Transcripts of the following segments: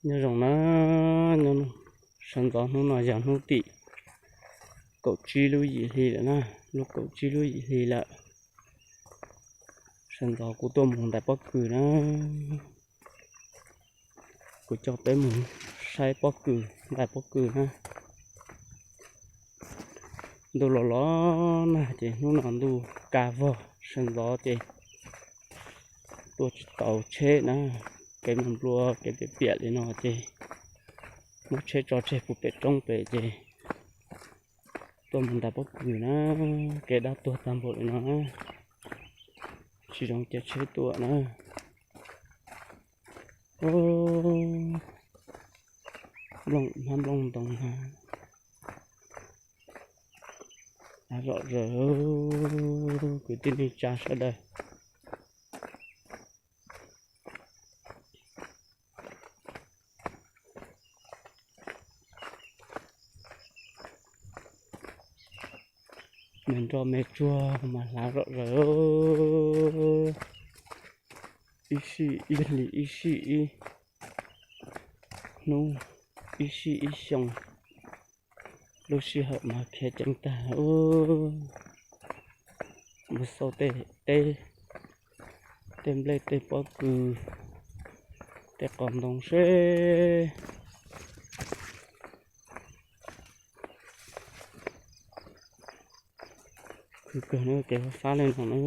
Nyob zoo na, nyob, sawv ntxov hnub no yog hnub tim kaum tsib lub yim hli lawm na, lub kaum tsib lub yim hli lawm. Sawv ntxov kuv tuaj mus ntais pob kws na, kuv coj peb mus saib pob kws, ntais pob kws na. Ntuj los los nag ces hnub no ntuj ka vog, sawv ntxov ces tuaj tsis tau tsheb na, kev nplua nplua kev piam piam li no ces muab tsheb tso tseg puag pem roob pem ces tuaj mus ntais pob kws na, kev dab tuag tag npaum li no na, tsis zoo caij tsheb tuaj na. Nplooj, hnab nplooj ntoo na, hlav zom zaws, kwv tij neej tsa sawv daws. Me nroj me tsuag mas hlav zom zaws, ib sij ib hlis ib sij ib hnub, ib sij ib xyoo, lub sij hawm mas khiav ceev tag. Mus xauj tej teb, tej nplej tej pob kws, tej qos ntoo seb. Khwv kawg na, kev fab fab li no na.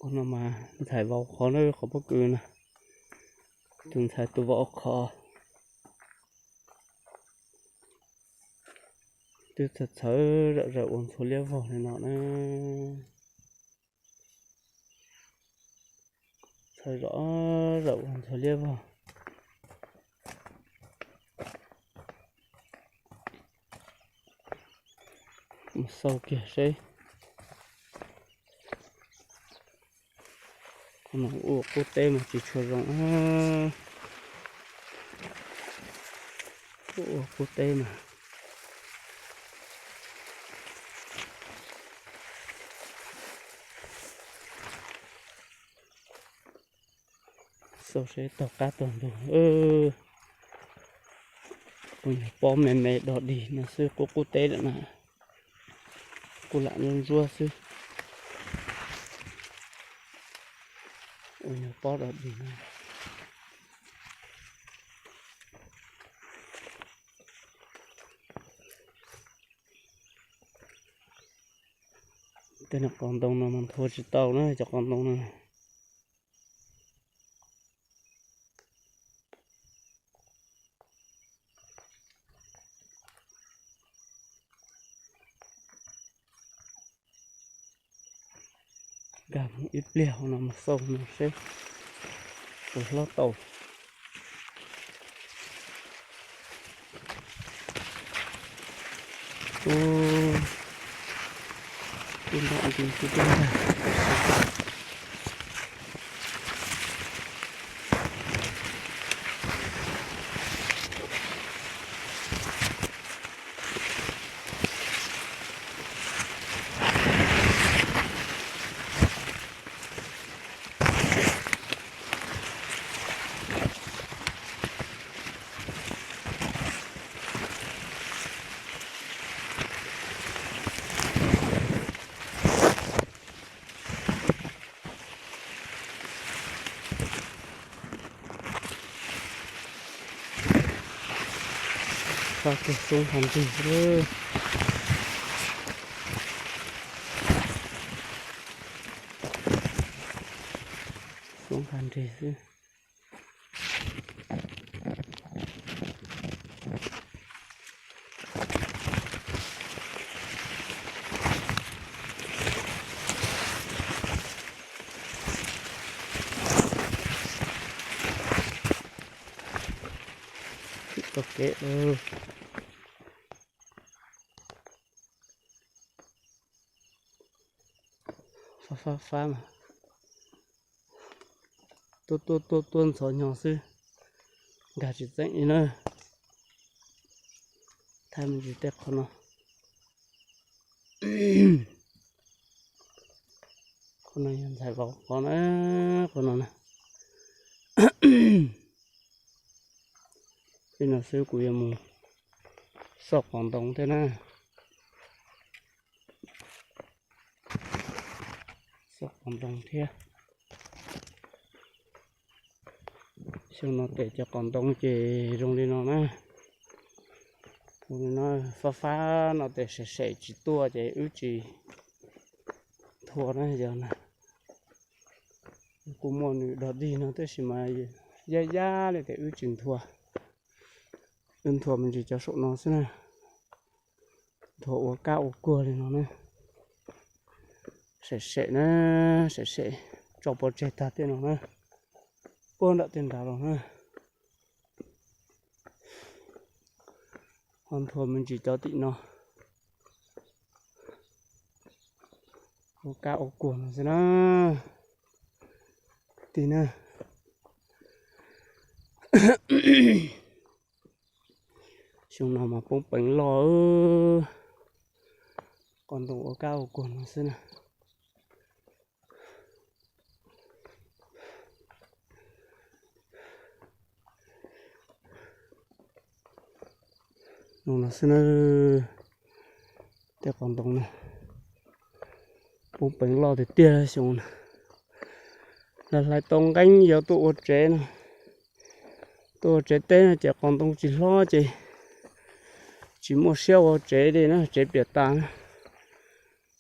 Ua no mas ntxhais vau qhov na, qhov pob kws na. Tus ntxhais tus vau qhov. Twb txhawv txhawv zom zaws ua ntxhua liab vog li no na. Txhawv zom zaws ua ntxhua liab vog. Mus xauj kiag seb. Ua qub teb mas tsis tshua zoo. Ua qub teb mas. Xauj seb taug qab taug ntug. Ua nyuag pob me me dog dig no xwb, qub qub teb lawm na. Kuj lam ntsuab ntsuab xwb. Ua nyuag pob dog dig no. Tej qos ntoo no mas nthua tsis tau na, cov qos ntoo no. Nkag mus ib pliag hauv no mus xauj no seb puas hlob tau. Ub, twb nto nti twb twb ntag. Fab kiag xub nqa nrig xwb. Xub nqa nrig xwb. Txim tau kev. Fab fab fab mas tuaj tuaj tuaj tuaj ntxhov nyog xwb, nkag tsis txeeb li na. Thaij me ntsis tej qhov no. Qhov no yog ntxhais vauv qhov na, qhov no na. Li no xwb kuv yuav mus xauj qos ntoo thiab na. Xauj qos ntoo thiab. Xyoo no tes cov qos ntoo ces zoo li no na. Zoo li no, fab fab no tes sem sem tsis tuaj ces wb tsis nthua na yog na. Kuj muaj nws dog dig no tab sis mas yaj yaj li tes wb tsis nthua. Wb nthua me ntsis cov saum no xwb na. Nthua ua kab ua kuag li no na. Sem sem na, sem sem tso pov tseg tag tej no na. Puag nram tej nrad los na. Ho nthua me ntsis cov tim no. Ua kab ua kuag no xwb na. Tig na. Xyoo no mas poob peev loj. Qos ntoo ua kab ua kuag no xwb na. Zoo no xwb na. Tej qos ntoo na, poob peev loj tiag tiag xyoo na. Lawv hlais tau nqeeb yuav tuaj ua tsev no, tuaj ua tsev teb no ces qos ntoo tsis hlob ces tsis muaj siab ua tsev li na, tsev piam tas na.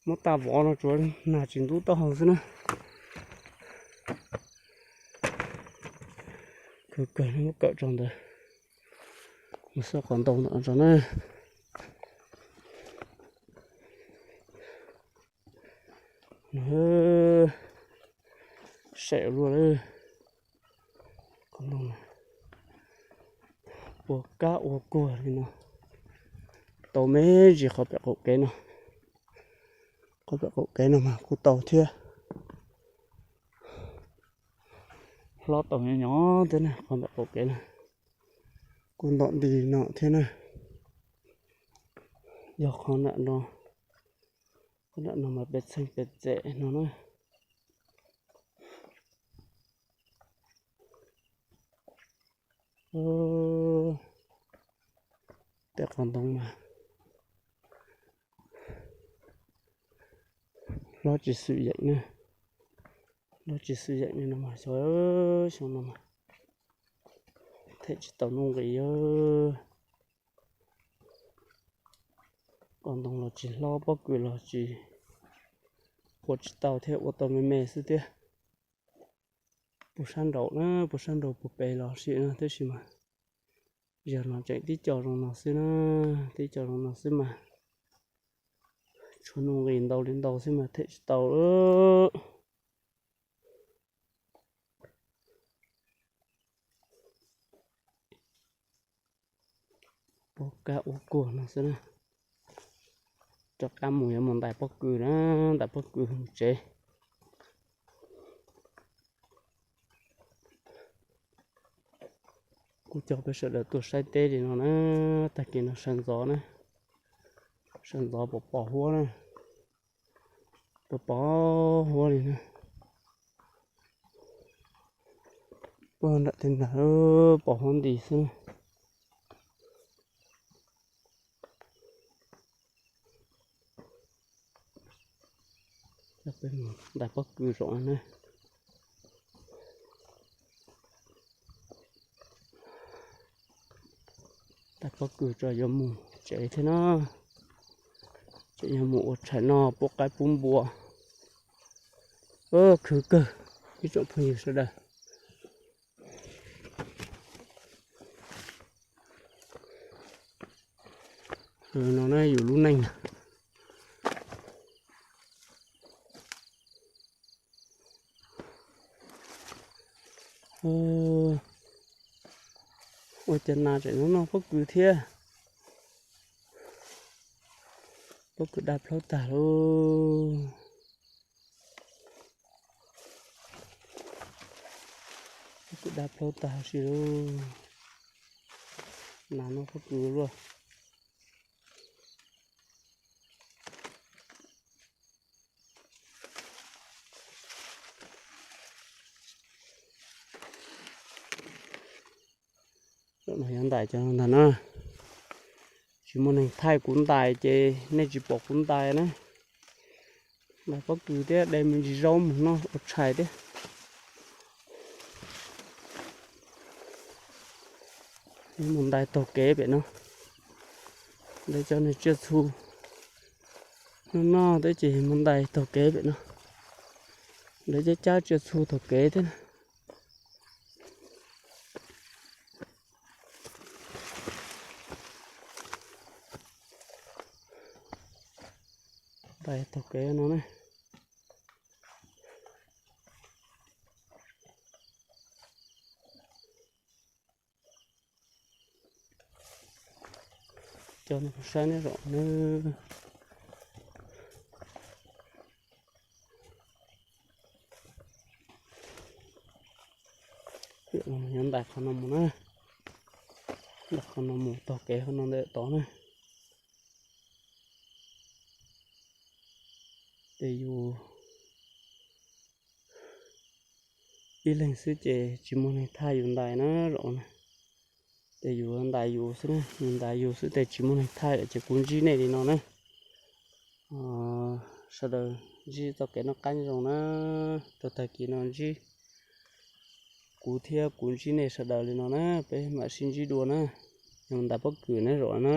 Muab taj vov no tsuav nag tsis ntub taub hau xwb na. Kawg kawg muab kawm tso ntawd, mus xauj qos ntoo ntawm no tso na. Sem luaj lawm. Qos ntoo ua kab ua kuag li no, tau me ntsis qhov pem qaum kev no. Qhov pem qaum kev no mas kuj tau thiab. Hlob tau nyob nyob thiab na, qhov pem qaum kev no kuj ntom nti no thiab na. Yog qhov nram no, qhov nram no mas pes txheej pes txem no na. Tej qos ntoo mas hlob tsis xwm yeem na, hlob tsis xwm yeem li no mas xyov xyoo no mas them tsis tau nuj nqis. Qos ntoo los tsis hlob, pob kws los tsis, ua tsis tau thiab, ua tau me me xwb thiab. Puag sab nraud na, puag sab nraud puag pem los sim no tab sis mas yog no tseem tib co zoo no xwb na, tib co zoo no xwb mas tshuav nuj nqis ntau li ntau xwb mas them tsis tau lawm. Ua kab ua kuag no xwb na. Rov qab mus yuav mus ntais pob kws na, ntais pob kws mus tsev. Kuj coj peb sawv daws tuaj saib teb li no na, tag kis no sawv ntxov na, sawv ntxov pos pos huab na, pos pos huab li na. Puag nram tej ntag pos huab nti xwb na. Ntais pob kws zoo na. Ntais pob kws tso yuav mus tsev thiab na. Tseem yuav mus ua tshais noj pub qaib pub npua. Khwv kawg ib tsoom phooj ywg sawv daws. No na yus lub neej na. Ua cas nas tseem noj noj pob kws thiab. Pob kws daj plaub tag lauj. Pob kws daj plaub tag huv si lauj. Nas noj pob kws luaj. Ntais cov ntag na. Tsis muaj neeg thaij kuv ntais ces nej tsis pom kuv ntais na. Ntais pob kws thiab de me ntsis zaub mus noj ua tshais thiab. Mus ntais taug kev pem no. Lawv cov niag tsiaj txhu noj noj thiab ces mus ntais taug kev pem no. Lawv cab cab tsiaj txhu taug kev thiab na. Ntais taug kev no na. Coj nej saib neb zaum na. Nyob ntais qhov no mus na. Ntais qhov no mus taug kev qhov no ntawm tod na. Ces yus ib leeg xwb ces tsis muaj neeg thaij yus ntais na zaum na. Ces yus ntais yus xwb na, yus ntais yus xwb ces tsis muaj neeg thaij lawm ces kuv ntsib nej li no na. Sawv daws ntsib txoj kev noj qab nyob zoo na, rau tag kis no ntsib kuv thiab kuv ntsib nej sawv daws li no na, peb mam sib ntsib dua na. Yog ntais pob kws na zaum na.